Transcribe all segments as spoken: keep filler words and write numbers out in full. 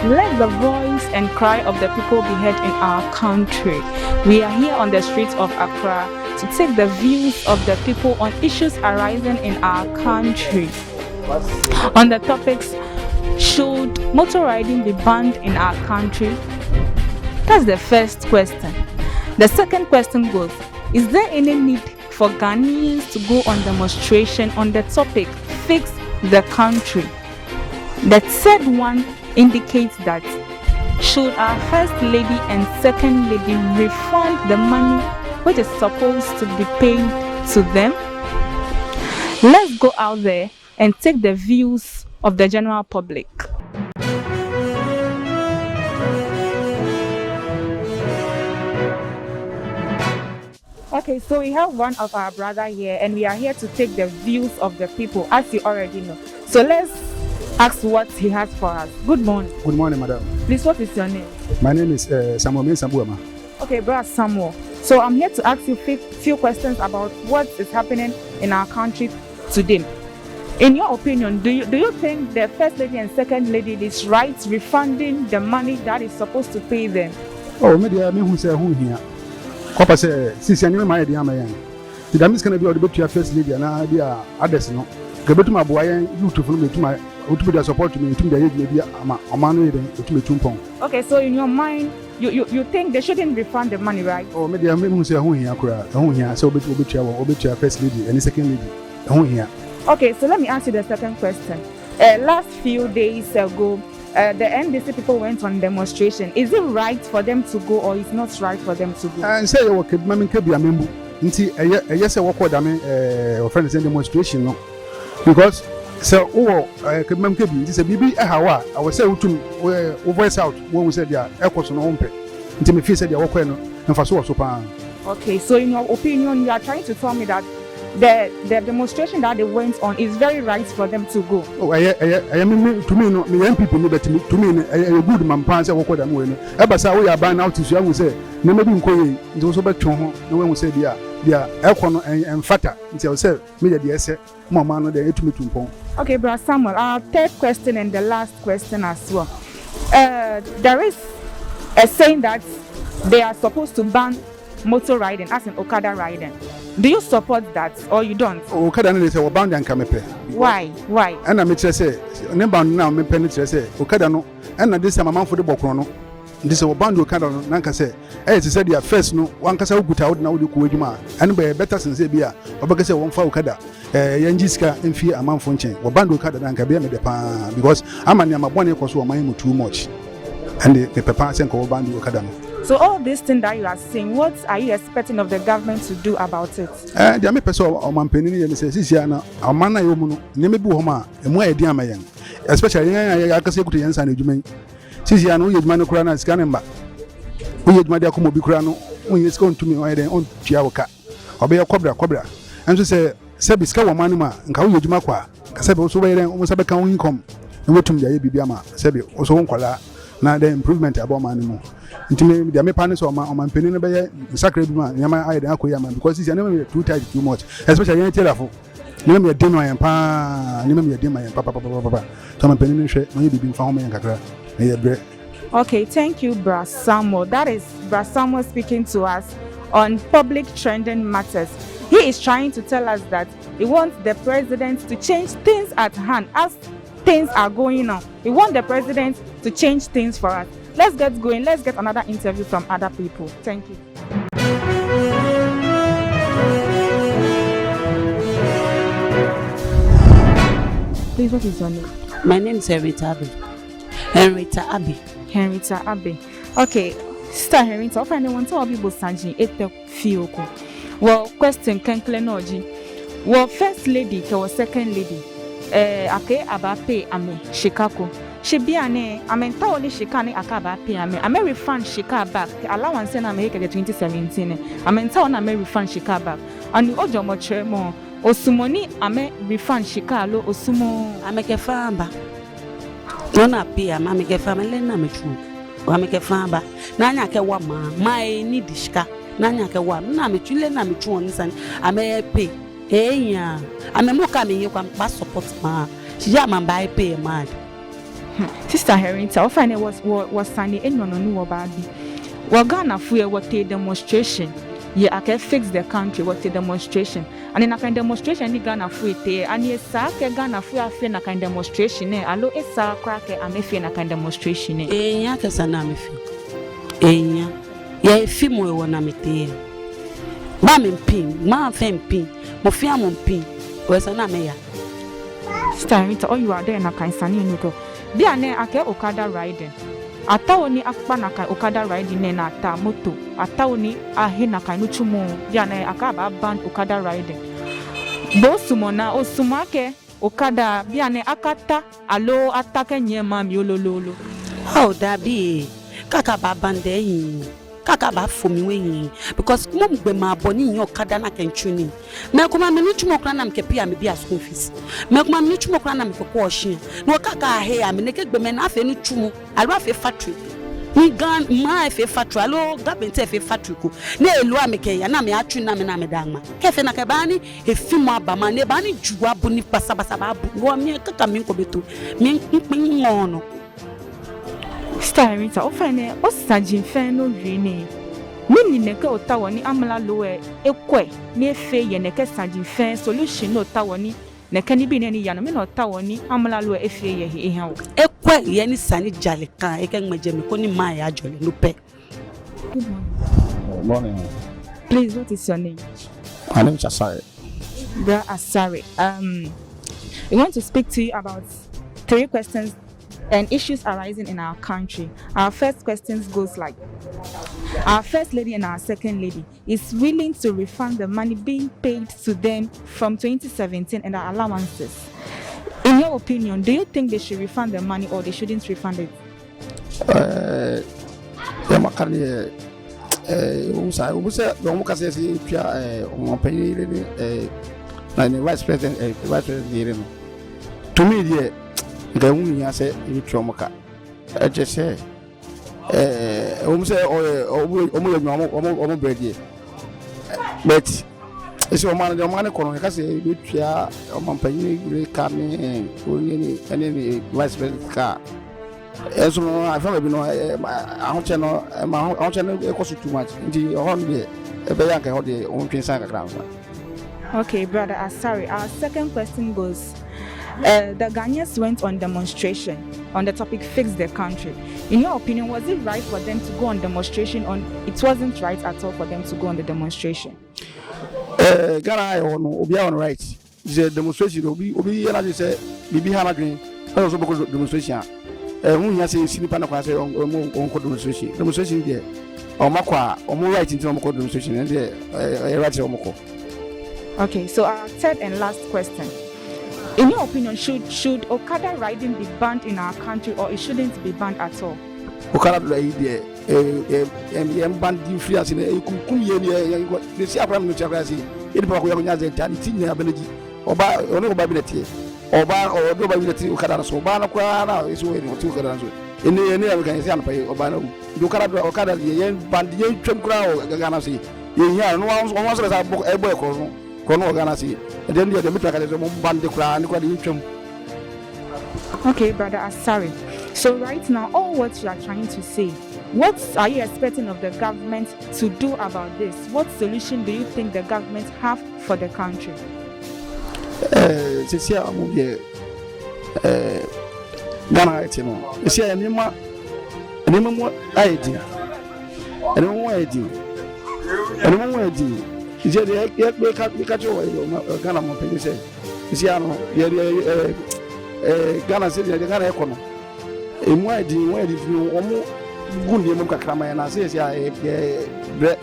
Let the voice and cry of the people be heard in our country. We are here on the streets of Accra to take the views of the people on issues arising in our country. On the topics, should motor riding be banned in our country? That's the first question. The second question goes, is there any need for Ghanaians to go on demonstration on the topic, fix the country? The third one indicates that should our first lady and second lady refund the money which is supposed to be paid to them? Let's go out there and take the views of the general public. Okay, so we have one of our brother here, and we are here to take the views of the people, as you already know. So let's ask what he has for us. Good morning. Good morning, madam. Please, what is your name? My name is, uh, Samuel Mensah Buama. Okay, Brother Samuel. So I'm here to ask you few, few questions about what is happening in our country today. In your opinion, do you, do you think the first lady and second lady is right refunding the money that is supposed to pay them? Oh, me deɛ, mehu sɛ ɛho hia. Kɔpa sɛ, sisi anime ma yɛ deɛ ama yɛn. Ti dami sika na bi a ɔde bɛtua first lady anaa bi a others no. Kɛ bɛtumi aboa yɛn youth fo no, bɛtumi a, wɔtumi de support me, wɔtumi de ayɛ dwuma bi ama ɔman no yɛ dɛn, wɔtumi atu mpɔn. Okay, so in your mind, you, you, you think they shouldn't refund the money, right? Oh, me deɛ, mehu sɛ ɛho hia koraa, ɛho hia sɛ wɔbɛtu-, wɔbɛtua wɔn, wɔbɛtua first lady ɛne second lady, ɛho hia. Okay, so let me ask you the second question. Uh, last few days ago, uh, the N D C people went on demonstration. Is it right for them to go or is not right for them to go? Uh, sɛ yɛwɔ Kebimem Kebi amembu. Nti ɛyɛ, ɛyɛ sɛ wɔkɔ dame, eh, wɔfrɛ no sɛ demonstration no. Because sɛ wowɔ, eh, Kebimem Kebi, nti sɛ biribi ɛha wo a, ɛwɔ sɛ wotumi, wo, wo voice out, wɔhu sɛ deɛ ɛkɔ so no wompɛ. Nti me feel sɛ deɛ wɔkɔɛ no, mfaso wɔ so paa. Okay, so in your opinion, you are trying to tell me that the, the demonstration that they went on is very right for them to go? Oh, ɛyɛ, ɛyɛ, ɛyɛ me, me, to me no, meyɛ N P P ni, but me, to me no, ɛyɛ, ɛyɛ good ma me paa sɛ wɔkɔ dame wei no. Ɛba saa woyɛ aban na wote so a, wohu sɛ nneɛma bi nkɔ yie, nti wo nso wobɛtwe wo ho na woahu sɛ deɛ, deɛ ɛkɔ no, ɛn-, ɛmfata. Nti ɛwɔ sɛ meyɛ deɛ ɛsɛ ma ɔman no dɛ etumi tu mpɔn. Okay, Brother Samuel, our third question and the last question as well. Uh, there is a saying that they are supposed to ban motor riding, as in okada riding. Do you support that or you don't? Okada no deɛ sɛ wɔban deɛ anka mepɛ. Why? Why? Ɛna mekyerɛ sɛ, ne ban no a mepɛ no kyerɛ sɛ, okada no, ɛna de sɛ amanfo de bɔ korɔno. Nti sɛ wɔban deɛ okada no, na anka sɛ, ɛyɛ te sɛ deɛ first no, wankasa wokuta wo de na wode kɔ adwuma a, ɛno bɛyɛ better sen sɛ bi a, wɔbɛka sɛ wɔmfa okada. Eh, yɛngye sika mfie amanfo nkyɛn. Wɔban deɛ okada no anka bɛyɛ me dɛ paa, because ama nneɛma bɔne kɔ so wɔ ɔman yi mu too much. Ɛnde mepɛ paa sɛ nka wɔban deɛ okada no. So all this thing that you are saying, what are you expecting of the government to do about it? Eh, deɛ mepɛ sɛ ɔ-, ɔmanpanin no yɛ ne sɛ, sisi a na ɔman no a yɛwɔ mu no, nneɛma bi wɔ hɔ ma a, ɛmu ayɛ den ama yɛn. Especially yɛn a yɛ-, yɛakasa yɛkuta yɛn nsa ano adwuma yi. Sisi a no woyɛ adwuma no koraa na sika no mba. Woyɛ adwuma de akɔma obi koraa no, wonyɛ sika ɔntumi, ɔyɛ dɛn, ɔntua wo ka. Ɔbɛyɛ kɔbra, kɔbra. Ɛnso sɛ, sɛbi sika wɔ ɔman no mu a, nka woyɛ adwuma kwa a, nka sɛbi wo nso wobɛyɛ dɛn, wo nsa bɛka wo income, na woatumi de ayɛ biribi ama, sɛbi wo nso wo nkwadaa, na the improvement aba ɔman no mu. Nti me, deɛ mepa ne sɛ ɔma, ɔmanpanin no bɛyɛ nsakra bi ma nneɛma ayɛ dɛn akɔ yie ama, because sisi a nneɛma yɛ too tight too much, especially yɛn tailorfo. Nneɛma yɛ den ma yɛn paa, nneɛma yɛ den ma yɛn papapapapapa. Nti ɔmanpanin no nhwɛ, na ɔnyɛ biribi mfa ho ma yɛn kakra, na yɛbrɛ. Okay, thank you, Bra Samuel. That is Bra Samuel speaking to us on public trending matters. He is trying to tell us that he wants the president to change things at hand as things are going on. We want the president to change things for us. Let's get going. Let's get another interview from other people. Thank you. Please, what is your name? My name is Henrietta Abbey. Henrietta Abbey. Henrietta Abbey. Okay, Sister Henrietta, ofainɛ wɔntaa wɔbi bo saji etɛ fioo ko. Wɔ question klɛŋklɛŋ nɔ ji, wɔ first lady kɛ wɔ second lady, eh, akɛɛ abaa pay amɛ shika ko. Shi bianɛ, amɛntao ni shika ni akɛɛ abaa pay amɛ, amɛ refund shika back, kɛ allowance ni amɛhe kɛjɛ twenty seventeen nɛɛ, amɛntao ni amɛ refund shika back. Ani ojwɛŋmɔ tserɛmɔ, osumɔɔ ni amɛ refund shika loo osumɔɔɔ? Amɛkɛ fã aba. Nɔ ni a pay amɛ, amɛkɛ fã aba, lɛ ni amɛtsuɔ. Amɛkɛ fã aba. Ni anyɛ akɛwa maŋ, maŋ e need shika. Ni anyɛ akɛwa, ni amɛtsu lɛ ni amɛtsuɔ ni sane, amɛ pay. Eya. Amɛ mɔ ka amɛye kwa amɛkpa support maŋ. Shi ja maŋ baa pay maŋ. Sister Herinta, ofainɛ wɔ, wɔ, wɔsane enyɔ nɔ ni wɔbaabi. Wɔ Ghanafoi lɛ wɔtee demonstration. Yɛ akɛ fix the country, wɔtee demonstration. Ani nakai demonstration ni Ghanafoi tee, ani esa akɛ Ghanafoi afee nakai demonstration nɛɛ, aloo esaaa kwraa akɛ amɛfee nakai demonstration nɛɛ? Ehia akɛ esa ni amɛfee. Ehia. Yɛ efimɔ hewɔ ni amɛtee. Ba mi mpin, ma fɛɛ mpin, mɔ fɛɛ mɔ mpin. Hewɔ esa ni amɛya. Sister Herinta, oyiwaladɔŋŋ yɛ nakai sane nɛɛ nɔ. Bianɛ akɛɛ okada riding. Ataoɔ ni akpa nakai okada riding nɛɛ ni ataa moto. Ataoɔ ni ahe nakai nitsumɔ. Bianɛ akɛɛ abaa ban okada riding. Bo osumɔɔ ni osumɔɔ akɛ okada bianɛ akata aloo ata kɛnyiɛ maŋ mli lolo lolo? Ao dabi ee. Kɛ akɛɛ abaa ban lɛ ehiii. Kɛ akɛɛ abaafo mi hu ehiii. Because mɔ gbɛ ma bɔ ni nyiɛ okada ni akɛmiitsu nii. Mɛi komɛi amɛnitsumɔ kwraa ni amɛkɛpay amɛbii a school fees. Mɛi komɛi amɛnitsumɔ kwraa ni amɛkɛkwɛɔ shia. Ni okada he amɛ nɛkɛ gbɔmɛi ni afee nitsumɔ. Aloo afee factory. Ni Ga maŋ efee factory. Aloo government efee factory ko. Ni elo amɛkɛya ni amɛyatsu ni amɛ ni amɛda ŋma. Kɛ efee nakai ebaaha ni efimɔ aba maŋ nɛɛ, ebaaha ni juu abu ni basabasa baabu. Wɔ mi kaka mi ko beto. Mi ŋkpɛ ŋɔɔ nɔ. Sister Herinta, ofainɛ, osaji fɛɛ ni owie nɛɛ, mɛni nɛkɛ otaoɔ ni amralo lɛ ekwɛ ni efee yɛ nɛkɛ saji fɛɛ, solution ni otaoɔ ni nɛkɛ nibii nɛɛ ni yaa nɔ, mɛni otaoɔ ni amralo lɛ efee yɛ he eha wɔ? Ekwɛ yɛ ni esa ni jalɛ kã, ekɛ ŋmɛjɛ mli koni maŋ lɛ ajɔ lɛ, no pɛ. Good morning. Good morning. Please, what is your name? My name is Asare. Bra Asare, um, we want to speak to you about three questions and issues arising in our country. Our first question goes like, our first lady and our second lady is willing to refund the money being paid to them from twenty seventeen and our allowances. In your opinion, do you think they should refund the money or they shouldn't refund it? Eh, yɛ makane lɛ, eh, obusa, obusa, obusa, obusa, eh, omanpanyin lɛ ni, eh, na ni vice president, eh, vice president lɛ nɔ. To me deɛ, nka hu ni asɛ ebi tua wɔn ka. Ɛkyɛ sɛ, eh, wɔn sɛ, ɔyɛ, wɔn, wɔn yɛ wɔn, wɔn, wɔn brɛ deɛ. But, esi wɔn ano deɛ, wɔn ano kɔ no, yɛka sɛ ebi tua wɔn mpanyin lɛ ka ne, eh, wɔn ne, ne, ne, ne vice president ka. Ɛso no, afɛn baabi no, eh, ma, ahokyɛ no, eh, ma aho-, ahokyɛ no ekɔ so too much. Nti, ɛhɔ no deɛ, ɛbɛyɛ anka ɛhɔ deɛ, wɔntwe nsa kakra nso. Okay, Brother Asare, our second question goes, uh, the Ghanaians went on demonstration on the topic "Fix the Country." In your opinion, was it right for them to go on demonstration or it wasn't right at all for them to go on the demonstration? Eh, Ghana ayɛ hɔ no, obiara wɔ ne right. Sɛ demonstration, obi, obi yɛ n'adwene sɛ biribi ha n'adwene, ɛna ɔsɛ ɔbɛkɔ demonstration a, ɛho hia sɛ yɛsi nnipa no kwan sɛ ɔn-, ɔn-, ɔnkɔ demonstration. Demonstration deɛ, wɔakɔ a, wɔn right nti na wɔkɔ demonstration, ɛno deɛ, ɛyɛ, ɛyɛ right sɛ wɔkɔ. Okay, so our third and last question. In your opinion, should, should okada riding be banned in our country or it shouldn't be banned at all? Okada riding deɛ, eh, eh, eh, yɛmban de mfiri ase na ekunkum yɛn, yɛ, yɛ, yɛ, yɛsi akora no tia kora ase. Yɛde papa ko yɛkɔnya sɛ ntaa ne ti nyinaa bɛnɛ gyi. Ɔbaa, ɔne ɔbaa bi na ɛteɛ. Ɔbaa, ɔde ɔbaa bi na ɛte okada no so. Ɔbaa no koraa na esi wɔ yɛn ɔte okada no so. Ɛnɛ, ɛnɛ yɛ meka yɛsi anɔpa yi, ɔbaa no awu. Nti okada, okada yɛ, yɛmban de, yɛntwam koraa wɔ Ga-, Ghana ase. Yɛhia no, wɔn, wɔn nso bɛsa bɔ, ɛbɔ yɛ korɔ so. Korɔ no wɔ Ghana ase. Ɛdeɛ no deɛ, deɛ mɛtumi aka deɛ sɛ wɔmban de koraa, ne koraa deɛ yɛntwam. Okay, Brother Asare. So right now, all what you are trying to say, what are you expecting of the government to do about this? What solution do you think the government have for the country? Eh, sisi a wɔn deɛ, eh, Ghana ayɛ te no. Sisi a nneɛma, nneɛma mu ayɛ den. Nneɛma mu ayɛ den. Nneɛma mu ayɛ den. Sisi a deɛ yɛ, yɛ, yɛka, yɛka kyerɛ wɔ, wɔ, wɔ Ghana mɔ panyin sɛ, sisi a no, yɛ, yɛ, eh, eh, Ghana sɛ deɛ Ghana ɛkɔ no. Emu ayɛ den, emu ayɛ den firi wɔn gu nneɛma mu kakra ma yɛn ase yɛ sɛ yɛ, yɛ brɛ.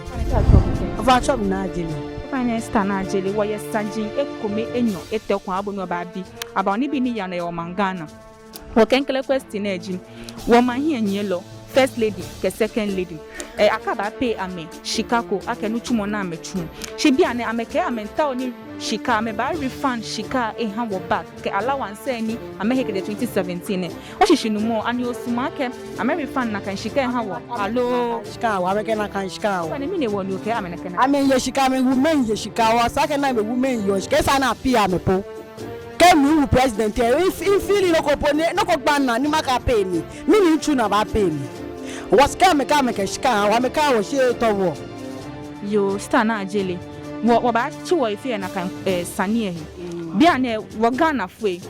Ɔfa atsɔ mi na agyele. Ɔfa ne star na agyele. Wɔyɛ saji ekome enyɔ etɛ kwan abo no ɔbaabi. Aba onibii ni yaa nɔ yɛ wɔmaŋ Ghana. Wɔ klɛŋklɛŋ question lɛ ji, wɔmaŋ hiɛnyiɛlɔ, first lady kɛ second lady. Eh, akɛɛ abaa pay amɛ shika ko akɛ nitsumɔ ni amɛtsu. Shi bianɛ amɛkɛɛ amɛmiitao ni shika, amɛbaa refund shika eha wɔ back kɛ allowance ni amɛhe kɛjɛ twenty seventeen lɛ. Oshishinumɔ, ani osumɔɔ akɛ amɛ refund nakai shika eha wɔ, aloo? Shika wɔ, amɛkɛ nakai shika wɔ. Ani mɛni hewɔ ni okɛɛ amɛ nakai? Amɛye shika, amɛ women ye shika wɔ, esa akɛ na amɛ women yeɔ shika, esa ni a pay amɛ po. Kɛ mi wu president lɛ, if, if feeling nɔ ko po ni, nɔ ko gba minaa ni makɛɛ a pay mi. Mɛni mitsu ni abaa pay mi? Wɔsɛɛ kɛ amɛkɛɛ amɛkɛ shika ha wɔ, amɛkɛɛ wɔsɛɛ etɔ wɔ. Yoo, sister Naa Adjeley. Wɔ, wɔbaatsi wɔhe yɛ nakai, eh, sane lɛ he. Bianɛ, wɔ Ghanafoi,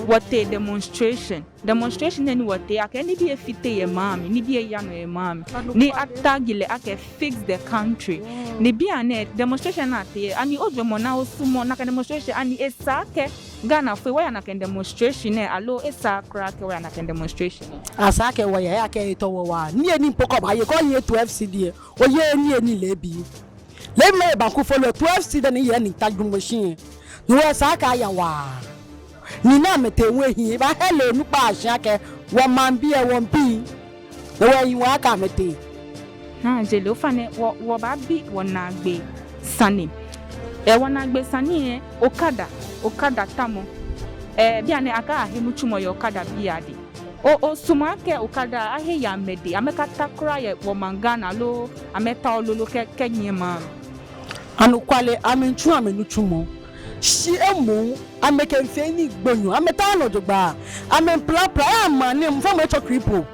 wɔtee demonstration. Demonstration nɛɛ ni wɔtee, akɛ nibii efite yɛ maŋ mli, nibii eya nɔ yɛ maŋ mli. Ni a tag lɛ akɛ fix the country. Ni bianɛ demonstration ni atee, ani ojwɛŋmɔ naa, osumɔɔ nakai demonstration, ani esa akɛ Ghanafoi wɔya nakai demonstration nɛɛ, aloo esaaa kwraa akɛ wɔya nakai demonstration nɛɛ? Esa akɛ wɔya, ejaakɛ etɔ wɔ waa. Niyenii po kɛ obaaye, kɛ oye twelve cedi lɛ, oyeee niyenii leebi. Leebi mɛi baku folo twelve cedi ni yɛ ni ta jumɔ shi. Ni wɔsɛɛ kɛ aya waa. Ni namɛi tee wɔ hiɛ, ebaahele onukpa ashi akɛ wɔmaŋbii lɛ wɔmbii. Ni wɔyi wɔkɛ amɛ tee. Naa Adjeley, ofainɛ, wɔ, wɔbaabi wɔnaagbee sane. Eh, wɔnaagbee sane lɛ, okada, okada tamɔ. Eh, bianɛ akɛɛ ahe nitsumɔ yɛ okada bii adɛŋ. O, osumɔɔ akɛ okada ahe yɛ amɛdɛŋ, amɛkata kwraa yɛ wɔmaŋ Ghana loo amɛtaoɔ lolo kɛ, kɛnyiɛ maŋ? Anɔkwale, amɛmiitsu amɛnitsumɔ. Shi emuu, amɛkɛmiifee nii gbonyo, amɛtaoɔ nɔ jogbaŋŋ, amɛmiiplapla, amɛnaa ni mɔ fɛɛ mɔ etsɔ kripo.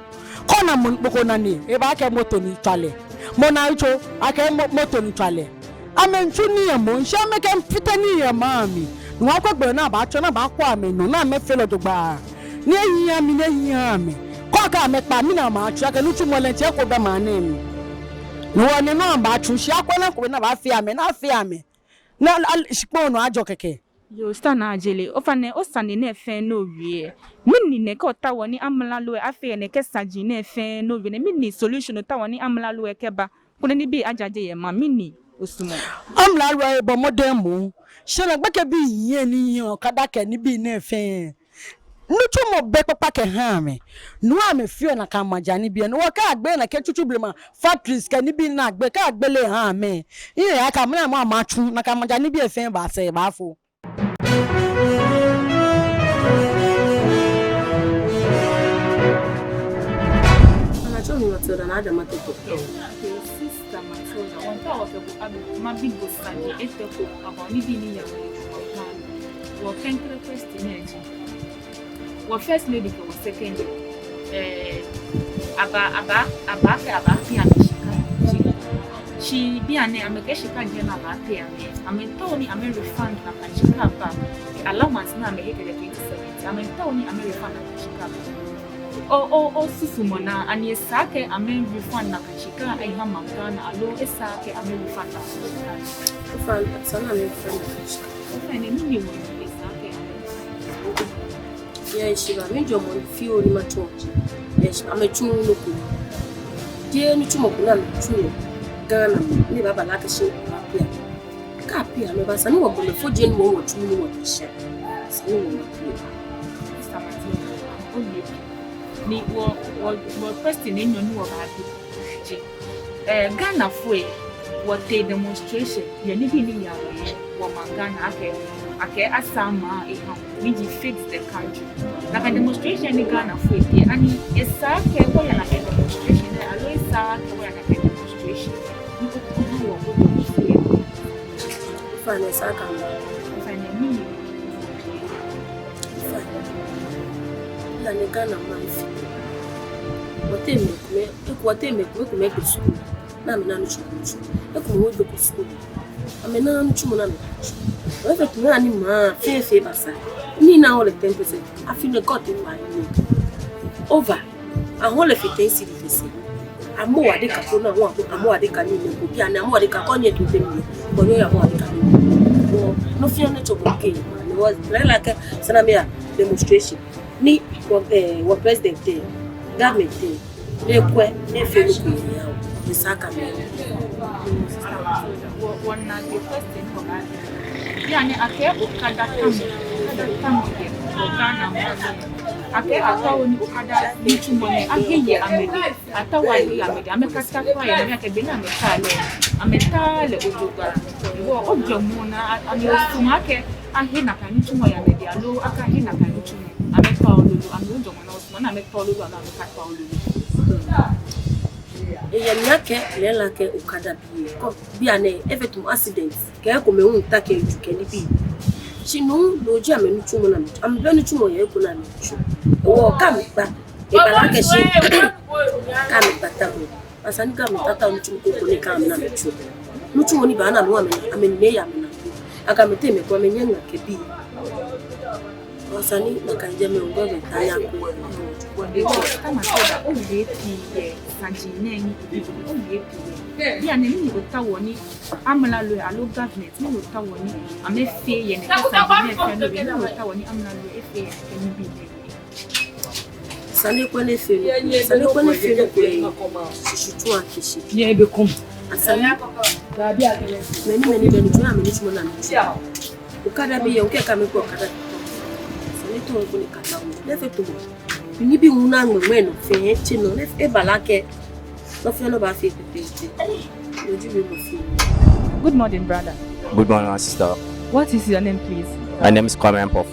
Kɛ ona mɔ kpokpo naa ni, ebaakɛɛ moto ni tswa lɛ. Mɔ naa etso, akɛɛ mo-, moto ni tswa lɛ. Amɛmiitsu nii yɛ mɔ, shi amɛkɛmiifite nii yɛ maŋ mli. Ni wɔkwɛ gbɛ ni abaatsɔ ni abaakɔ amɛnɔ ni amɛfee lɛ jogbaŋŋ. Ni ehiii amɛ, ni ehiii amɛ. Kɛ akɛɛ amɛkpa mli ni amɛtsu akɛ nitsumɔ lɛ ntsi eko bɛ maŋ nɛɛ mli. Ni wɔnaa nɔ ni abaatsu shi akwɛ nɔ ko ni abaafee amɛ, ni afee amɛ. Ni a-, a-, shikpɔŋ nɔ ajɔ kɛkɛ. Yoo, sister Naa Adjeley, ofainɛ, osane nɛɛ fɛɛ ni owie lɛ, mɛni nɛkɛ otaoɔ ni amralo lɛ afee yɛ nɛkɛ saji nɛɛ fɛɛ ni owie nɛɛ, mɛni solution otaoɔ ni amralo lɛ kɛba koni nibii ajaje yɛ maŋ mli, mɛni osumɔɔ? Amralo lɛ ebɔ mɔdɛŋ moŋ. Shi nakai gbekɛbii hiɛ ni hiɛ okada kɛ nibii nɛɛ fɛɛ. Nitsumɔ bɛ kpakpa kɛha amɛ. Ni amɛfeɔ nakai maja nibii lɛ. Ni wɔkɛ agbele nakai tsutsu blema factories kɛ nibii ni agbele, kɛ agbele ha amɛ. Ejaakɛ amɛ ni amɛtsu nakai maja nibii lɛ fɛɛ baa sɛɛ baafo. Anatsɔ mi Matilda Naa Adama Tetteh. Okay, sister Matilda, wɔmiitao wɔkɛ bo abi, mabi bo saji etɛ ko about nibii ni yaa nɔ yɛ wɔ maŋ. Wɔ klɛŋklɛŋ question lɛ ji, wɔ first lady kɛ wɔ second lady, eh, aba, aba, aba akɛ abaahe amɛ shika. Shi, shi bianɛ amɛkɛɛ shika jeee ni abaahe amɛ. Amɛmiitao ni amɛ refund nakai shika back. Allowance ni amɛhe kɛjɛ twenty seventeen, amɛmiitao ni amɛ refund nakai shika back. O, o, osusumɔ naa, ani esa akɛ amɛ refund nakai shika lɛ eha maŋ Ghana, aloo esaaa akɛ amɛ refund nakai shika lɛ? Ofainɛ, esa ni amɛ refund nakai shika. Ofainɛ, mɛni hewɔ ni esaaa akɛ amɛ refund? Yɛ shi ba, mijɔɔmɔ fioo ni matsɔɔ ji, yɛ shi ba, amɛtsuuu nɔ ko. Jeee nitsumɔ ko ni amɛtsuɔ yɛ Ghana mli ni baaba lɛ akɛ shi amɛ pay amɛ. Kɛ a pay amɛ lɛ, esa ni wɔbɔ mɛi fɔji ni wɔ, wɔtsu ni wɔtsu. Esa ni wɔbɔ mɛi. Sister Matilda, owie. Ni wɔ, wɔ, wɔ question enyɔ ni wɔbaabi ji, eh, Ghanafoi, wɔtee demonstration yɛ nibii ni yaa nɔ yɛ wɔ maŋ Ghana akɛ, akɛ asaa maŋ eha, ni ji fix the country. Nakai demonstration ni Ghanafoi tee, ani esa akɛ wɔya nakai demonstration lɛ, aloo esaaa akɛ wɔya nakai demonstration? Ni o, o, o, o, o, o, o, Ofainɛ, esa akɛ amɛ. Ofainɛ, mɛni? Ofainɛ, bianɛ Ghana maŋ fite. Wɔteŋ mɛi komɛi, eko wɔteŋ mɛi komɛi, komɛi egbe skul ni amɛnaaa nitsumɔ ni amɛtsu. Ekomɛi hu egbeko skul ni amɛnaaa nitsumɔ ni amɛtsu. Wɔfee tuma ni maŋ fɛɛ fɛɛ basaa. Ni na ole ten percent. Afi nɛɛ God wa ni over. Ahɔɔ lɛ fifteen cedi fɛɛ sɛɛ. Amɔ wɔ adeka ko naa, amɔ wɔ adeka nii nɛɛ ko. Bianɛ amɔ wɔ adeka ko ni etu te mi. Ko ni amɔ wɔ adeka nii. Wɔ, nɔ fɛɛ nɔ ni tsɔɔ bo kɛ. Ni wɔ, lɛ la kɛ, esa ni amɛya demonstration. Ni wɔ, eh, wɔ president lɛ, government lɛ, ni ekwɛ, ni efee nɔ ko eha wɔ. Esa akɛ amɛ. Wɔ, wɔnaagbee question ko ba. Bianɛ akɛɛ okada tamɔ, okada tamɔ yɛ wɔ Ghana maŋ. Akɛɛ ataoɔ ni okada nitsumɔ nɛɛ ahe yɛ amɛdɛŋ. Ataoɔ ahe yɛ amɛdɛŋ. Amɛkata kwraa yɛ amɛdɛŋ akɛ be ni amɛtaa lɛ, amɛtaaa lɛ jogbaŋŋ. Wɔ, ojwɛŋmɔ naa, a, ani osumɔɔ akɛ ahe nakai nitsumɔ yɛ amɛdɛŋ aloo akahe nakai nitsumɔ? Amɛtaoɔ lolo, ani ojwɛŋmɔ naa osumɔɔ ni amɛtao lolo aloo amɛkatao lolo? Eyɛ mli akɛ, lɛ la kɛ okada bii, kɛ bianɛ efee tuma accident, kɛ ekomɛi hu ta kɛ ju kɛ nibii. Shi no, no ji amɛnitsumɔ ni amɛ, amɛbɛ nitsumɔ yɛ eko ni amɛtsuɔ. Wɔ kɛ amɛkpa, ebala akɛ shi kɛ amɛkpa ta ko. Esa ni kɛ amɛkpa ta nitsumɔ ko ko ni kɛ amɛ ni amɛtsuɔ. Nitsumɔ ni baa ni amɛ, amɛ, amɛnine yɛ amɛnaa. Akɛ amɛteŋ mɛi ko amɛnyɛ ŋa kɛ bii. Esa ni nakai jɛmɛ hu government aya ko. Because kɛ matsɛ da, owie pii yɛ saji nɛɛ ni, owie pii yɛ. Bianɛ mɛni otaoɔ ni amralo aloo government, mɛni otaoɔ ni amɛfee yɛ nɛkɛ saji nɛɛ fɛɛ nɔ he, mɛni otaoɔ ni amralo efee yɛ nɛkɛ nibii nɛɛ he? Sane ko ni efee nɔ ko, sane ko ni efee nɔ ko yɛ shishitoo akɛ shi. Nyɛ ebe kom. Esa ni. Mɛni, mɛni, mɛni, tsɔɔ amɛ nitsumɔ ni amɛtsuɔ. Okada bii yɛ, okɛ kɛ amɛkpa okada. Sane tɔɔ ko ni kata o. Ni efee tɔmɔ. Nibii hu ni aŋmɛŋmɛ nɔ fɛɛ tsɛ nɔ, ni ebala akɛ nɔ fɛɛ nɔ baafee pɛpɛɛpɛ. Oji bi mɔ fɛɛ. Good morning, brother. Good morning, my sister. What is your name, please? My name is Kwame Mpofu.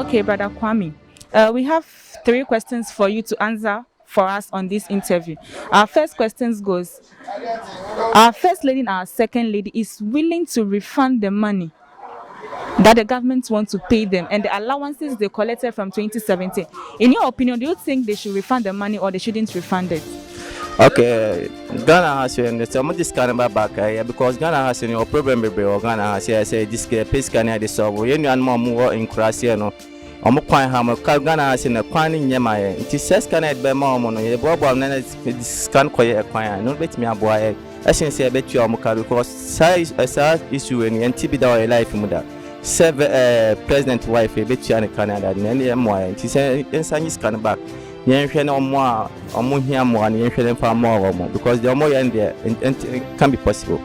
Okay, brother Kwame. Uh, we have three questions for you to answer for us on this interview. Our first question goes, our first lady and our second lady is willing to refund the money that the government want to pay them and the allowances they collected from twenty seventeen. In your opinion, do you think they should refund the money or they shouldn't refund it? Okay, Ghana has been the same this kind of back here because Ghana has been a problem, baby, or Ghana has here say this case, peace can have the solve. You know, and more, more in class here, no. Wɔn kwan ha wɔn ka Ghana ase na kwan no nyɛ ma yɛ. Nti sɛ sika no a yɛde bɛma wɔn no, yɛboaboa wɔn na sika no kɔyɛ kwan a, ɛno bɛtumi aboa yɛ. Ɛsen sɛ yɛbɛtua wɔn ka because saa is-, eh, saa issue wei no, yɛnte bi da wɔ yɛ life mu da. Sɛ vɛ-, eh, president wife yɛbɛtua ne ka no ada, na ɛne yɛmmoa yɛ. Nti sɛ yɛnsa nye sika no back, na yɛnhwɛ na wɔn a wɔn hia mmoa no, yɛnhwɛ na yɛmfa mmoa wɔn because deɛ wɔyɛ no deɛ, ɛn-, ɛn-, it can't be possible.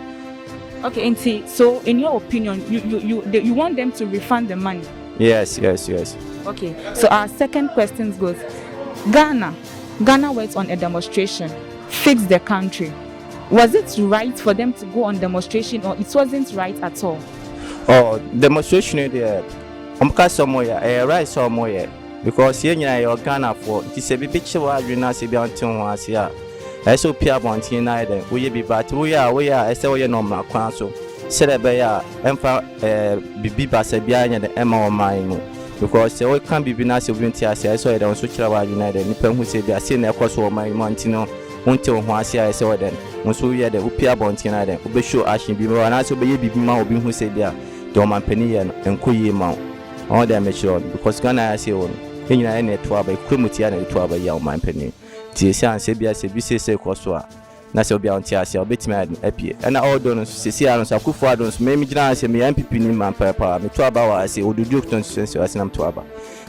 Okay, nti, so in your opinion, you, you, you, they, you want them to refund the money? Yes, yes, yes. Okay, so our second question goes, Ghana, Ghana went on a demonstration, fix the country. Was it right for them to go on demonstration or it wasn't right at all? Oh, demonstration is there. Wɔn ka sɛ wɔyɛ, ɛyɛ right sɛ wɔyɛ. Because yɛn nyinaa yɛwɔ Ghanafoɔ, nti sɛ biribi kye w'adwene na sɛ bi a wonte wo ho ase a, ɛyɛ sɛ wopue abɔnten na ayɛ dɛn, woyɛ bi, but woyɛ a, woyɛ a, ɛsɛ sɛ woyɛ no ɔmena kwan so, sɛdeɛ ɛbɛyɛ a ɛmfa, eh, biribi baasa biara nyɛ dɛn ɛmma ɔman yi mu. Because sɛ woka biribi na sɛ obi nte ase a, ɛyɛ sɛ ɔyɛ dɛn, wo nso kyerɛ w'adwene na ayɛ dɛn, nnipa hu sɛ bi a sei na ɛkɔ so wɔ ɔman yi mu a, nti no wonte wo ho ase a, ɛyɛ sɛ ɔyɛ dɛn, wo nso woyɛ dɛn, wopue abɔnten na ayɛ dɛn, wobɛshow action bi ma, anaasɛ wobɛyɛ biribi ma obi hu sɛ bi a deɛ ɔmampanin yɛ no ɛnkɔ yie ma wo. Ɔho dɛn mekyerɛ wo no, because Ghana ha sei wɔ no, yɛn nyinaa yɛn na ɛto aba, ekurom tia na ɛto aba yia ɔman panin. Nti ɛsi ansɛ bia sɛ bi seesei kɔ so a, na sɛ obi a ɔnte ase a, obetumi ayɛ den apue. Ɛna ɔdɔ no nso, seesei ara no nso, Akufo Addo nso, me megyina ha sɛ meyɛ N P P ni ma pɛpɛɛpɛ, meto aba wɔ ha sei, Ododuo constituency wɔ ha sei na meto aba.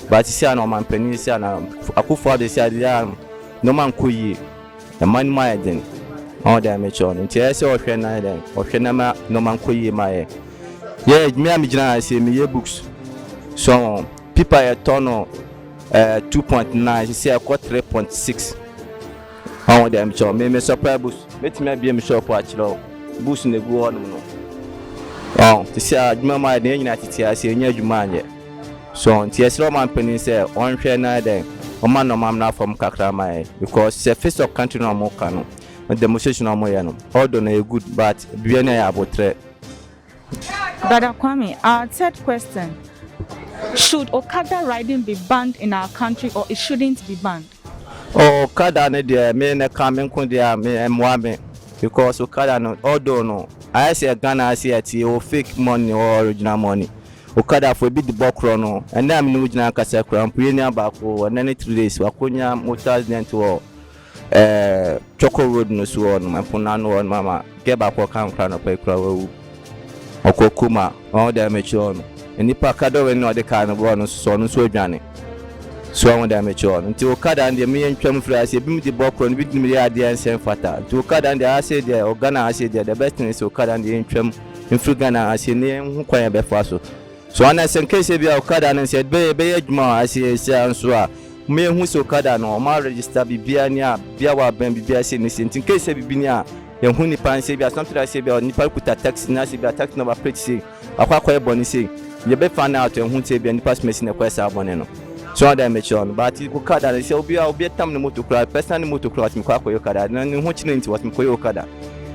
But seesei ara no ɔman panin seesei ara no, Akufo Addo seesei ara no, nneɛma nkɔ yie. Ɛma no mu ayɛ den. Ɔho dɛn mekyerɛ wo no. Nti ɛyɛ sɛ ɔhwɛ na ayɛ dɛn? Ɔhwɛ na ma nneɛma nkɔ yie ma yɛ. Yɛ, me a megyina ha sei, meyɛ books. So, paper yɛtɔ no, eh, two point nine, seesei ɛkɔ three point six. Ɔho dɛn mekyerɛ wo. Me, me supply books. Mɛtumi abue me shop akyerɛ wo. Books na egu hɔnom no. Ɔho, seesei adwuma mu ayɛ den, yɛn nyinaa tete ase, yɛnyɛ adwuma anyɛ. So, nti yɛsrɛ ɔman panin sɛ ɔnhwɛ na ayɛ dɛn, ɔma nneɛma mmra fam kakra ma yɛn. Because sɛ face of country na wɔka no, na demonstration a wɔyɛ no, although na ɛyɛ good, but biribiara ni ayɛ abotrɛ. Brother Kwame, our third question. Should okada riding be banned in our country or it shouldn't be banned? Okada no deɛ, me na ɛka me nko deɛ a, me, ɛmmoa me. Because okada no, although no, ayɛ sɛ Ghana ha sei a, ɛte, ɛwɔ fake money, ɛwɔ original money. Okadafoɔ bi de bɔkorɔ no, ɛnnɛ a me ne wo gyina ha kasa koraa mpo, yɛnni abaako, ɛnnɛ ne three days, wakɔnya motor accident wɔ, eh, Chorkor Road no so hɔ no, ɛpo no ano hɔ no, mama, girl baako a ɔka ho koraa anɔpa yi koraa wawu. Ɔkɔ coma, ɔho dɛn mekyerɛ wo no. Nnipa kadɔ wei ne ɔde kaa no bɔɔ no nso, ɔno nso adwane. So ɔho dɛn mekyerɛ wo no. Nti okada no deɛ, me yɛntwam mfiri aseɛ, ebinom de bɔkorɔ no, ebinom de yɛ adeɛ a ɛnsɛ mfata. Nti okada no deɛ, ha sei deɛ, Ghana ha sei deɛ, the best thing is okada no deɛ yɛntwam mfiri Ghana ha sei na yɛnhu kwan a yɛbɛfa so. So ana sɛ in case bi a okada no sɛ ɛbɛyɛ, ɛbɛyɛ adwuma wɔ ha sei, sei nso a, mmehu sɛ okada no, wɔn a register biribiara ni a, bia wɔabɛn biribiara sei ne sei. Nti in case sɛ biribi ni a, yɛhu nipa no sɛ bi a, something like sɛ bi a, nipa kuta taxi, na sɛ bi a, taxi number plate sei, akɔ akɔyɛ bɔne sei. Yɛbɛ find out, yɛhu sɛ bi a, nipa sɛ mɛsi na ɛkɔyɛ saa bɔne no. So ɔho dɛn mekyerɛ wo no, but okada no sɛ obi a, obi atam ne moto koraa, personal ne moto koraa, watumi kɔ akɔyɛ okada, na ne ho kyerɛ nti watumi kɔyɛ okada.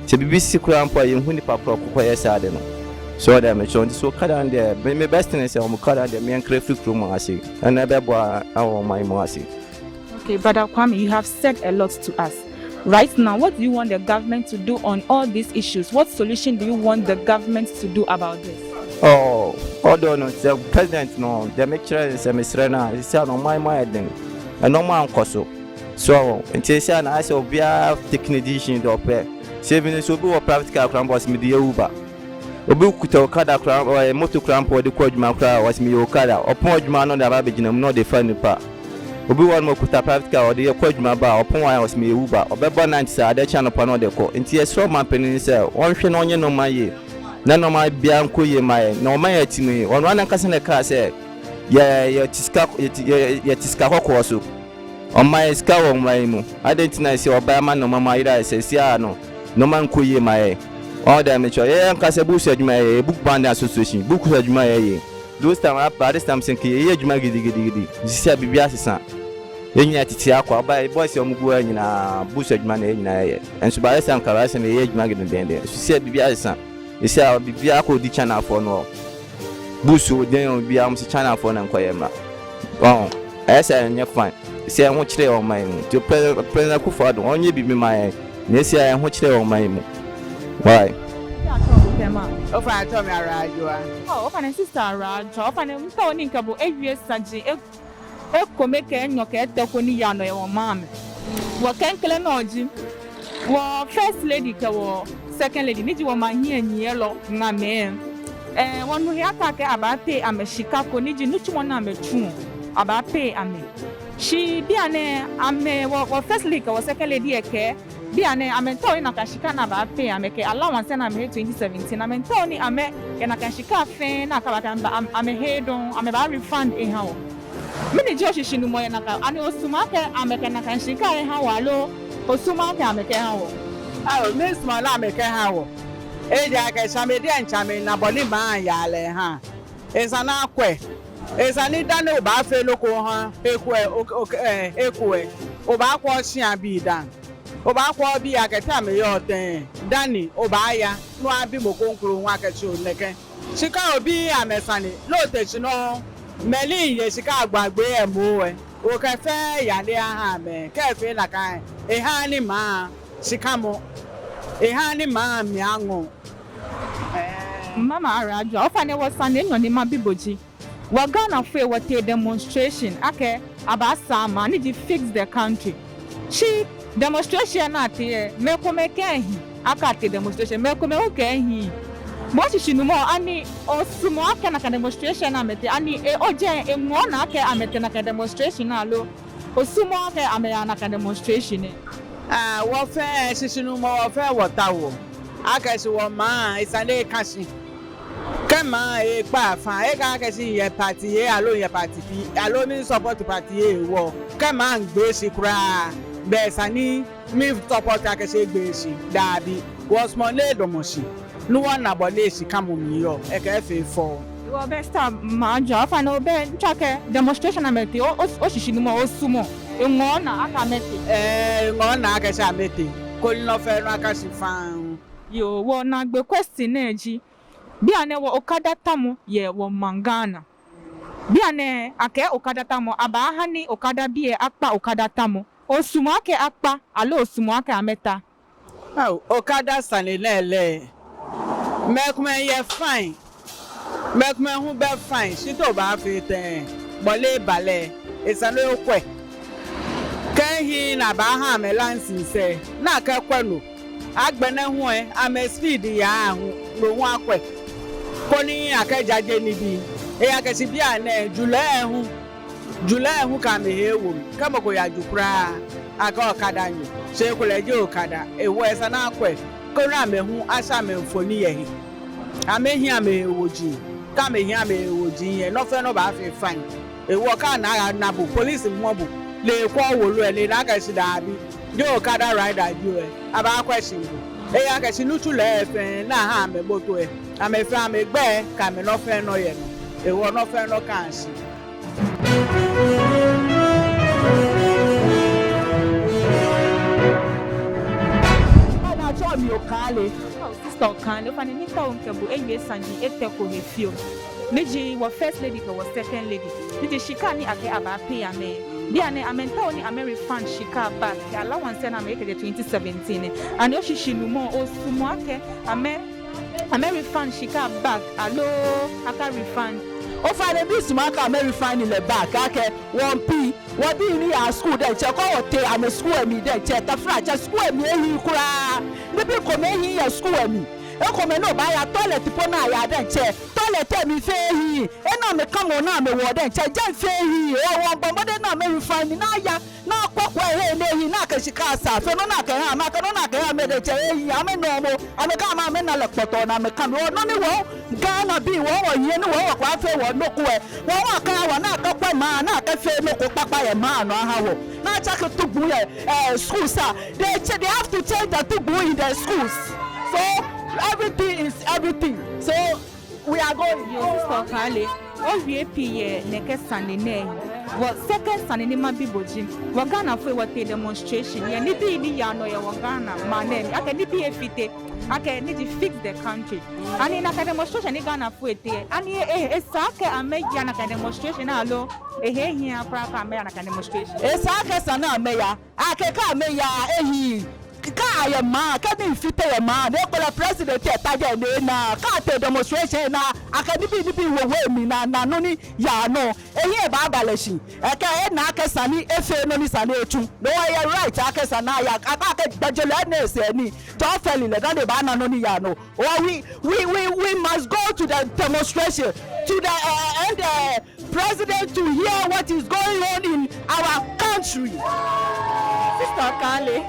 Sɛ biribi si koraa mpo a, yɛnhu nipa korɔ kɔkɔyɛ saa de no. So that mi tsɔɔ nti, so okada lɛ, mi, mi best thing is, um, okada lɛ, mi encourage free kurom ase. And ebɛboa, uh, my mo ase. Okay, Brother Kwame, you have said a lot to us. Right now, what do you want the government to do on all these issues? What solution do you want the government to do about this? Oh, although no, the president no, the make sure sɛ mesrɛ no, sɛ no, my, my thing. And no man kɔ so. So, nti sɛ na asɛ obiara take ne decision deɛ ɔpɛ. Sɛ ebi nso obi wɔ private car koraa, ɔse mede yɛ Uber. Obi kuta okada koraa, ɔyɛ moto koraa mpo, ɔde kɔ adwuma koraa, ɔse meyɛ okada. Ɔpɔn adwuma no, ɔde aba abɛgyina mu na ɔde fa nnipa. Obi wɔ hɔ no, ɔkuta private car, ɔde yɛ kɔ adwuma ba, ɔpɔn ayɛ, ɔse meyɛ Uber. Ɔbɛba night saa, ade akye anɔpa na ɔde kɔ. Nti yɛsrɛ ɔmampanin sɛ ɔnhwɛ na ɔnyɛ nneɛma yie. Na nneɛma biara nkɔ yie mma yɛn. Na ɔman yɛ ti mu yi, ɔno ara n'ankasa na ɛkaa sɛ yɛ, yɛte sika, yɛte, yɛ, yɛte sika kɔkɔɔ so. Ɔma yɛn sika wɔ ɔman yi mu. Adɛn nti na ɛsɛ ɔba ama nneɛma ma ayera sɛ sia no? Nneɛma nkɔ yie mma yɛn. Ɔn dɛ metsɔ. Yɛ yɛn ankasa busu adwuma yɛ, yɛ book band association. Buku adwuma yɛ yɛ. Those time, by this time, sɛ yɛyɛ adwuma gidigidigidi. Sisi a biribi asesa. Yɛnyɛ tete akɔ aba, boys a wɔgu hɔ nyinaa, busu adwuma na yɛn nyinaa yɛ. Nso by this time, kaba sɛ yɛyɛ adwuma gidigidigidi. Sisi a biribi asesa. Sisi a biribi akɔ di Chinafoɔ no. Busu dɛn obiara, wɔn se Chinafoɔ na nkɔyɛ mmra. Ɔn, ɛyɛ sɛ ɛnyɛ fine. Sɛ ɛho kyerɛ ɔman yi mu. Nti Pre-, President Akufo-Addo, ɔnyɛ biribi ma yɛn. Na esi a ɛho kyerɛ ɔman yi mu. Why? Ofainɛ, Ɔtɔmi Aradwoa. Oh, ofainɛ, Sister Aradwoa. Ofainɛ, mita oni nkɛbo ewie saji e-, ekome kɛ enyɔ kɛ etɛ ko ni yaa nɔ yɛ wɔmaŋ mli. Wɔ klɛŋklɛŋ nɔ ji, wɔ first lady kɛ wɔ second lady, ni ji wɔmaŋ hiɛnyiɛlɔ ŋamɛi. Eh, wɔnu he akɛ akɛɛ abaa pay amɛ shika ko, ni ji nitsumɔ ni amɛtsuɔ, abaa pay amɛ. Shi bianɛ amɛ, wɔ, wɔ first lady kɛ wɔ second lady lɛ kɛɛ bianɛ amɛmiitao ni nakai shika ni abaa pay amɛ kɛ allowance ni amɛhe twenty seventeen, amɛmiitao ni amɛkɛ nakai shika fɛɛ ni akɛba kɛba am-, amɛhe dɔŋŋ, amɛbaa refund eha wɔ. Mɛni ji oshishinumɔ yɛ nakai? Ani osumɔɔ akɛ amɛkɛ nakai shika lɛ aha wɔ aloo osumɔɔɔ akɛ amɛkɛha wɔ? Ao, misumɔɔ ni amɛkɛha wɔ. Ejaakɛ tsɛ amɛ diɛŋtsɛ amɛna bɔ ni maŋ yaa lɛ ha. Esa ni akwɛ. Esa ni dani obaafee nɔ ko oha he ko lɛ, o-, o-, eh, he ko lɛ, obaakwɛ oshia bii dã. Obaakwɛ obii akɛ te amɛyɔɔ tɛŋŋ, dani obaaya ni oyabi mɔ kroko hu akɛ tsi o nɛkɛ. Shika obii amɛsane, loo te shi nɔ, mɛi ni yɛ shika agbo agbo lɛ moŋ lɛ, okɛ fɛɛ yale aha amɛ, kɛ efee nakai, ehaaa ni maŋ shika mɔ, ehaaa ni maŋ mli aŋɔɔ. Mama Aradwoa, ofainɛ wɔsane enyɔ ni mabi bo ji, wɔ Ghanafoi wɔtee demonstration akɛ abaasaa maŋ, ni ji fix the country. Shi demonstration ni atee lɛ, mɛi komɛi kɛɛ ehi, akɛ atee demonstration, mɛi komɛi hu kɛɛ ehiii. Bo oshishinumɔ, ani osumɔɔ akɛ nakai demonstration ni amɛtee, ani e-, ojɛ eŋɔɔ naa akɛ amɛtee nakai demonstration lɛ aloo osumɔɔɔ akɛ amɛya nakai demonstration lɛ? Ah, wɔ fɛɛ shishinumɔ, wɔ fɛɛ wɔtaoɔ akɛ shi wɔmaŋ, esa ni eka shi. Kɛ maŋ ekpa fã, ekaakɛɛ akɛ shi miyɛ party A aloo miyɛ party B, aloo mi-support party A hewɔ. Kɛ maŋ gbeee shi kwraa, belɛ esa ni mi-support akɛ shi egbeee shi. Dabi, wɔsumɔɔ ni edamɔ shi, ni wɔna bɔ ni shikamɔ mli yɔɔ, ekɛ efee fɛo. Wɔ bɛ Sister Aradwoa, ofainɛ obɛ ntsakɛ demonstration ni amɛtee, o-, o-, oshishinumɔ, osumɔɔ, eŋɔɔ naa akɛ amɛtee? Ɛɛ, eŋɔɔ naa akɛ shi amɛtee, koni nɔ fɛɛ nɔ aka shi faŋŋ. Yoo, wɔnaagbee question nɛɛ ji, bianɛ wɔ okada tamɔ yɛ wɔmaŋ Ghana. Bianɛ akɛɛ okada tamɔ, abaaha ni okadabii lɛ akpa okada tamɔ. Osumɔɔ akɛ akpa, aloo osumɔɔ akɛ amɛta? Ao, okada sane nɛɛ lɛ, mɛi komɛi yɛ fine, mɛi komɛi hu bɛ fine, shi te obaafee tɛŋŋ? Bɔ ni eba lɛ, esa ni okwɛ. Kɛ ehiii ni abaaha amɛ license lɛ, ni akɛkwɛ no. Agbɛnɛ hu lɛ, amɛ speed yaa hu, no hu akwɛ. Koni akɛjaje nibii. Ejaakɛ shi bianɛ, julɔi lɛ hu, julɔi lɛ hu kɛ amɛhe ewo mli. Kɛ mɔ ko yaju kwraa, akɛɛ okadanyo. Shi ekolɛ jeee okada. Hewɔ esa ni akwɛ, koni amɛ hu ashɛ amɛ mfoniri yɛ he. Amɛhiɛ amɛhe woji. Kɛ amɛhiɛ amɛhe woji lɛ, nɔ fɛɛ nɔ baafee fine. Hewɔ kɛ ana, ana bo, police mɔ bo, lɛ ekwɛ owolo lɛ, lɛ ena akɛ shi dabi, jeee okada rider ji o lɛ, abaakwɛ shi bo. Ejaakɛ shi nitsulɔi lɛ fɛɛ ni aha amɛ moto lɛ, amɛ fɛɛ amɛgbɛi kɛ amɛ nɔ fɛɛ nɔ yɛ nɔ. Hewɔ nɔ fɛɛ nɔ kaa shi. Ana tsɔ mi okale. Sister Okailey, ofainɛ, miitao mikɛ bo awie saji etɛ ko he fioo. Ni ji wɔ first lady kɛ wɔ second lady. Ni ji shika ni akɛɛ abaa pay amɛ. Bianɛ amɛmiitao ni amɛrefund shika back kɛ allowance ni amɛye kɛjɛ twenty seventeen nɛɛ. Ani oshishinumɔ, osumɔɔ akɛ amɛ, amɛrefund shika back aloo aka refund? Ofainɛ, miisumɔ akɛ amɛrefund lɛ back, akɛ wɔmiibi wɔbii ni yaa school diɛŋtsɛ, kɛ wɔtee amɛ school lɛ mli diɛŋtsɛ, taflatsɛ, school lɛ mli ehiii kwraa. Nibii komɛi ehiii yɛ school lɛ mli. Ekomɛi ni obaaya toilet po ni ayaa diɛŋtsɛ, toilet lɛ mli fɛɛ ehiii. He ni amɛkãmɔɔ ni amɛwɔɔ diɛŋtsɛ, jɛi fɛɛ ehiii. Hewɔ wɔmiibɔ mɔdɛŋ ni amɛrefund ni aya, ni akɔkɔ he ni ehiii, ni akɛ shika asaa fe nɔ ni akɛha amɛ, akɛ nɔ ni akɛha amɛ diɛŋtsɛ ehiii. Amɛnɔmɔ, amɛkã amɛ, amɛna lɛ kpɔtɔɔ ni amɛkã mli. Hewɔ nɔ ni wɔ Ghanabii, wɔ wɔhiɛ ni wɔ wɔkpa fee wɔ noko lɛ, wɔ wɔkã wɔ ni akɛkwɛ maŋ, ni akɛfee noko kpakpa yɛ maŋ nɔ aha wɔ. Ni atsake tugbuu yɛ, eh, schools lɛ. They ch-, they have to change the tugbuu in the schools. So everything is everything. So we are going. Yoo, Sister Okailey, owie pii yɛ nɛkɛ sane nɛɛ. Wɔ second sane ni mabi bo ji, wɔ Ghanafoi wɔtee demonstration yɛ nibii ni yaa nɔ yɛ wɔ Ghana maŋ nɛɛ mli, akɛ nibii efite, akɛ ni ji fix the country. Ani nakai demonstration ni Ghanafoi tee, ani e, e, esa akɛ amɛya nakai demonstration aloo ehe hiaa kwraa akɛ amɛya nakai demonstration? Esa akɛ esa ni amɛya. Akɛ kɛ amɛya ehiii. Kɛ ayɛ maŋ, kɛ nii fite yɛ maŋ, ni ekolɛ president lɛ ta jɛi ni ena, kɛ atee demonstration ni ena, akɛ nibii, nibii wowo emli ni ana nɔ ni yaa nɔ, ehiɛ baaba lɛ shi. Ekɛ ena akɛ esa ni efee nɔ ni esa ni etsu. No hewɔ eyɛ right akɛ esa ni aya, akɛ, akɛ gbɛjelɔ lɛ ena esɛɛ nii, jɔɔ fɛli lɛ dani ebaana nɔ ni yaa nɔ. Or we, we, we, we must go to the demonstration, to the, uh, and, uh, president to hear what is going on in our country. Sister Okailey,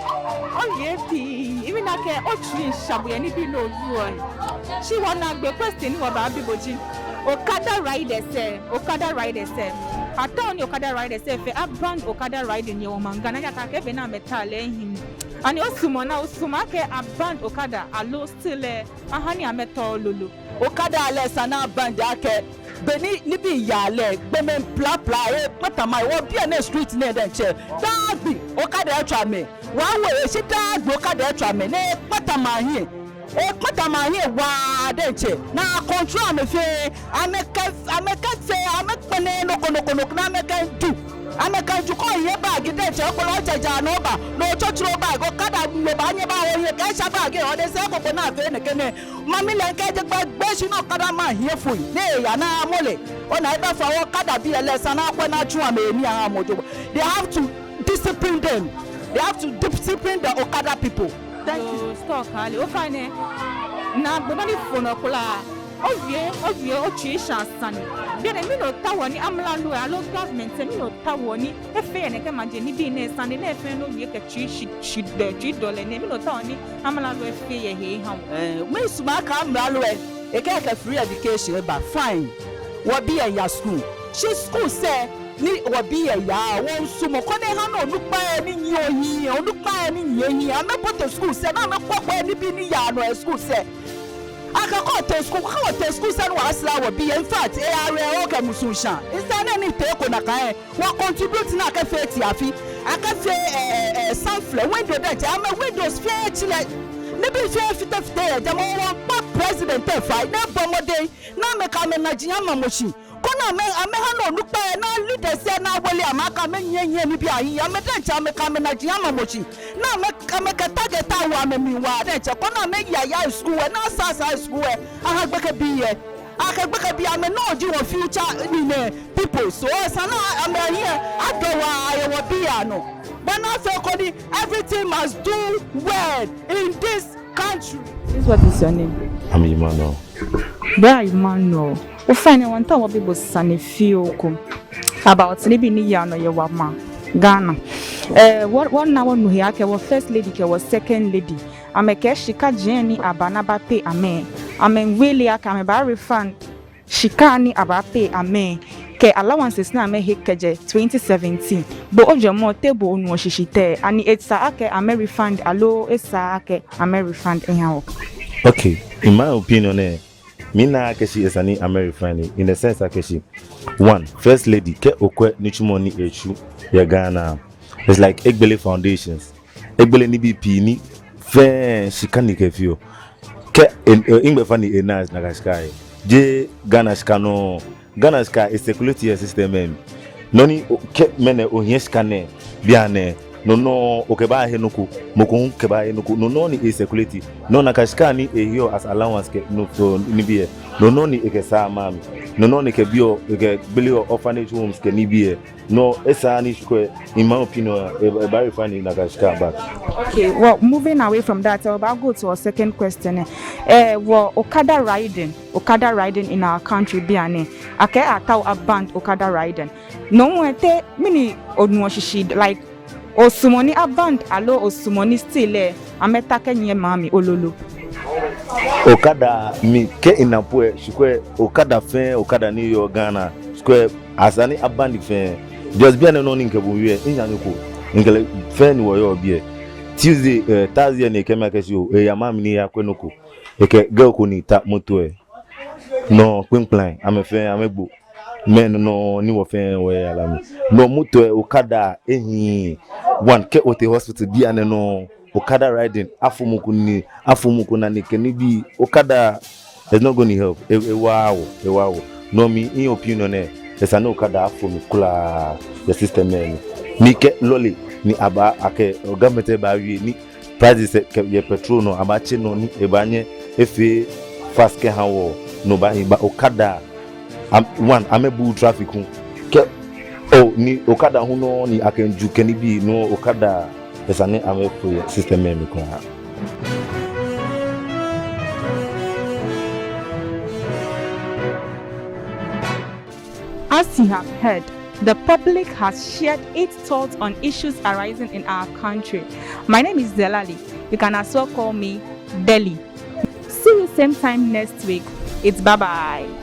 owie pii, mina akɛ otsui miisha bo yɛ nibii ni owieɔ lɛ. Shi wɔnaagbee question ni wɔbaabi bo ji, okada riders lɛ, okada riders lɛ. Ataoɔ ni okada riders lɛ fɛɛ aban okada riding yɛ wɔmaŋ Ghana, ejaakɛ akɛɛ be ni amɛtaa lɛ ehiii. Ani osumɔɔ ni, osumɔɔ akɛ aban okada aloo still lɛ, aha ni amɛtao lolo? Okada lɛ esa ni aban, ejaakɛ be ni nibii yaa lɛ, gbɔmɛi plapla, ekpata maŋ, wɔ biɛ nɛɛ street nɛɛ diɛŋtsɛ, daa gbi okada etswa mɛi. Wɔ wɔhe shi daa gbi okada etswa mɛi, ni ekpata maŋ hiɛ. Ekpata maŋ hiɛ waa diɛŋtsɛ, ni acontrol amɛ fɛɛ, amɛkɛ, amɛkɛfee, amɛkpɛlɛ noko noko noko ni amɛkɛdu. Amɛkɛdu kɛ oye bag diɛŋtsɛ, ekolɛ otsɛ ja ni oba, ni otsotsoro bag, okada mli obaanyɛ oba oye kɛ esha bag, odɛŋ sɛɛ koko ni afee nɛkɛ nɛɛ. Mami lɛ ŋkɛ je gbɛ, gbɛ shi ni okada maŋ hiɛ foi, ni eya ni amɔ lɛ. Ona, ebafɔ wɔ okadabii lɛ, esa ni akwɛ ni atsu amɛ nii aha amɛ jogbaŋŋ. They have to discipline them. They have to discipline the okada people. Thank you. Yoo, Sister Okailey, ofainɛ, naagbee nɔ ni fo nɔ kwraa. Owie, owie, otsui sha sane. Bianɛ mɛni otaoɔ ni amralo aloo government, mɛni otaoɔ ni efee yɛ nɛkɛ maji nibii nɛɛ, sane nɛɛ fɛɛ ni owie kɛ tsui shi, shi dɔ, tsui dɔlɛ nɛɛ, mɛni otaoɔ ni amralo efee yɛ he eha wɔ? Eh, miisumɔ akɛ amralo lɛ, ekɛɛ akɛ free education eba, fine. Wɔbii lɛ aya school. Shi schools lɛ ni wɔbii lɛ yaa, wɔmiisumɔ koni eha ni onukpai lɛ ni nyiɛ ohiɛ, onukpai lɛ ni nyiɛ hiɛ, amɛbote schools lɛ, ni amɛkɔkɔ nibii ni yaa nɔ yɛ schools lɛ. Akɛ kɛ otee school, kɛ otee school sɛɛ ni wɔsra wɔbii lɛ. In fact, eya rɛ okɛ musuŋshãa. Esa ni ni tee ko nakai lɛ, wɔcontribute ni akɛfee tiafi, akɛfee, eh, eh, eh, samflɛ, window diɛŋtsɛ, amɛ windows fɛɛ tsi lɛ. Nibii fɛɛ fite fite yɛ jɛmɛ. Wɔmiikpa president lɛ fai, ni ebɔ mɔdɛŋ, ni amɛkɛ amɛnaji amamɔ shi. Koni amɛ, amɛha ni onukpai lɛ, ni leaders lɛ, ni awole amɛ akɛ amɛnyiɛ hiɛ nibii ahiɛ, amɛ diɛŋtsɛ amɛkɛ amɛnaji amamɔ shi. Ni amɛ, amɛkɛ target awo amɛmli waa diɛŋtsɛ, koni amɛya aya school lɛ, ni asaa, asaa school lɛ, aha gbekɛbii lɛ. Akɛ gbekɛbii, amɛ nɔ ji wɔ future ni nɛɛ people. So esa ni amɛhiɛ adɔ waa yɛ wɔbii lɛ anɔ. Bɔ ni afee koni everything must do well in this country. Please, what is your name? I'm Emmanuel. Bra Emmanuel, ofainɛ, wɔmiitao wɔbi bo sane fioo ko about nibii ni yaa nɔ yɛ wɔmaŋ Ghana. Eh, wɔ, wɔna wɔnu he akɛ wɔ first lady kɛ wɔ second lady, amɛkɛɛ shika jɛmɛ ni abaa ni abaa pay amɛ, amɛmiiwie lɛ akɛ amɛbaa refund shika ni abaa pay amɛ kɛ allowances ni amɛhe kɛjɛ twenty seventeen. Bo ojwɛŋmɔ, te bo onuɔ shishi tɛŋŋ? Ani esa akɛ amɛ refund aloo esaaa akɛ amɛ refund eha wɔ? Okay, in my opinion, eh, mina akɛ shi esa ni amɛ refund, in the sense akɛ shi, one, first lady, kɛ okwɛ nitsumɔ ni etsu yɛ Ghana, it's like egbele foundations. Egbele nibii pii ni fɛɛ shika ni kɛfeɔ. Kɛ e, e, nɛgbɛ fani e nice nakai shika lɛ? Jeee Ghana shika nɔŋŋ. Ghana shika e circulate yɛ system lɛ mli. Nɔ ni o, kɛ mɛni ohiɛ shika nɛɛ bianɛ, no nɔŋŋ okɛbaahe nɔ ko, mɔ ko hu kɛbaahe nɔ ko, no nɔŋŋ ni e circulate. No nakai shika ni eheɔ as allowance kɛ nɔ fɛɛ nibii lɛ, no nɔŋŋ ni ekɛsaa maŋ mli. No nɔŋŋ ni ekɛbiɔ, ekɛgbeleɔ orphanage homes kɛ nibii lɛ. No, esa ni shika lɛ, in my opinion, e, ebaa refund nakai shika back. Okay, well, moving away from that, I'll about go to our second question. Eh, well, okada riding, okada riding in our country bianɛ, akɛɛ atao a ban okada riding. No, wɔ te mɛni onuɔ shishi, like, osumɔɔ ni a ban aloo osumɔɔ ni still lɛ amɛta kɛnyiɛ maŋ mli lolo? Okada, mi kɛ ina po lɛ, shika lɛ, okada fɛɛ okada ni yɔɔ Ghana, shika lɛ, esa ni a ban fɛɛ. Just bianɛ nɔŋŋ ni mikɛ bo wieɔ, minyɛmi ko, mikɛ lɛ fɛɛ ni wɔyɔɔ biɛ. Tuesday, eh, Thursday ni ekɛɛ mi akɛ shi oo, eya maŋ mli ni eyakwɛ nɔ ko. Ekɛ girl ko ni ta moto lɛ. No kpiŋkplaŋ, amɛ fɛɛ amɛgbo. Mɛni nɔ ni wɔ fɛɛ wɔyɛ yara mli. No moto lɛ, okada ehiii. One, kɛ otee hospital bianɛ nɔŋŋ, okada riding, afo mɔ ko nii, afo mɔ ko nane kɛ nibii, okada is not gonna help. E, ewaaa wɔ, ewaaa wɔ. No, mi, in opinion lɛ, esa ni okada afo mli kwraa yɛ system lɛ mli. Ni kɛ lɔle ni aba akɛ, o, government lɛ baawie ni prices lɛ kɛ yɛ petrol nɔ, abaatse nɔ ni ebaanyɛ efee fast kɛha wɔ, no baahi, but okada, am, one, amɛbuuu traffic hu. Kɛ, o, ni okada hu nɔŋŋ ni akɛmiiju kɛ nibii, no okada, esa ni amɛfo yɛ system lɛ mli kwraa. As you have heard, the public has shared its thoughts on issues arising in our country. My name is Delali. You can as well call me Deli. See you same time next week. It's bye-bye.